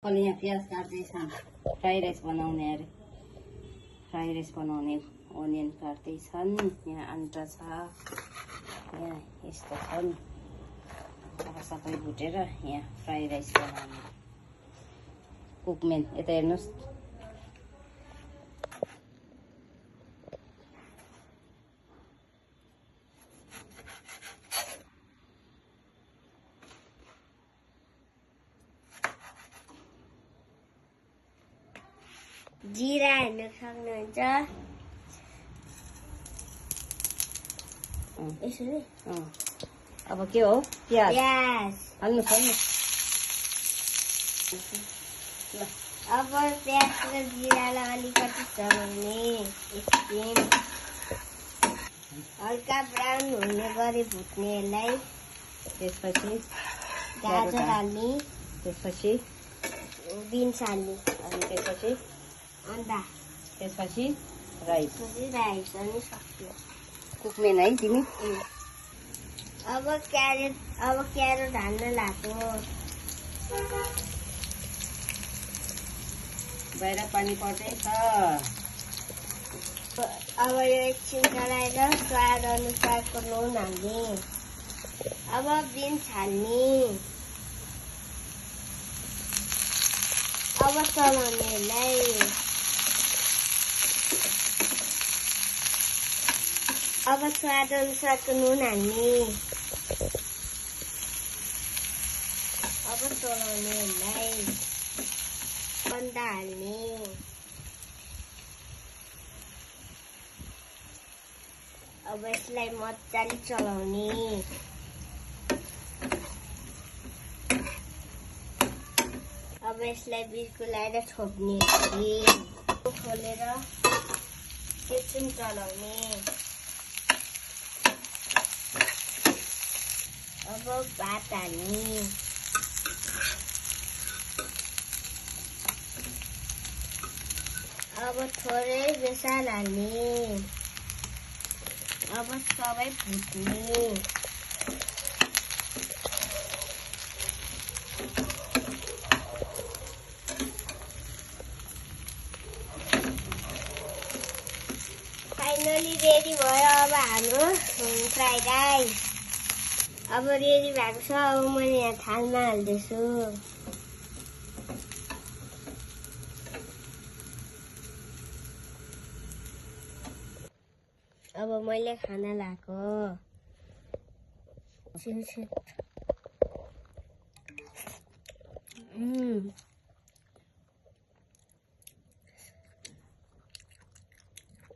अनि यहाँ प्याज काट्दैछन् फ्राई राइस बनाउने अरे फ्राई राइस बनाउने अनियन काट्दैछन् यहाँ आन्टा छ यहाँ यस्तो छन् अब सबै भुटेर यहाँ फ्राई राइस बनाउने कुकमेन यता हेर्नुस् जिरा हाल्न सक्नुहुन्छ यसरी अब के हो प्याज हाल्नु प्याज अब प्याज र जिरालाई अलिकति चलाउने एकछिन हल्का ब्राउन हुने गरी भुट्ने यसलाई त्यसपछि गाजर हाल्ने त्यसपछि बिन्स हाल्ने अनि त्यसपछि अन्डा त्यसपछि राइस राइस अनि सक्यो कुकमेन है तिमी अब क्यारेट हाल्न लाग्यो बाहिर पानी पर्दैछ अब यो एकछिन चलाएर स्वाद अनुसारको नुन हाल्ने अब बिन्स हाल्ने अब चलाउने यसलाई अब स्वाद अनुसारको नुन हाल्ने अब चलाउने यसलाई अन्डा हाल्ने अब यसलाई मजाले चलाउने अब यसलाई बिर्कुलाएर छोप्ने खोलेर एकछिन चलाउने अब भात हाल्ने अब थोरै बेसार हाल्ने अब सबै भुट्ने फाइनली रेडी भयो अब हाम्रो फ्राइड राइस अब रेडी भएको छ अब मैले यहाँ थालमा हाल्दैछु अब मैले खाना लाएको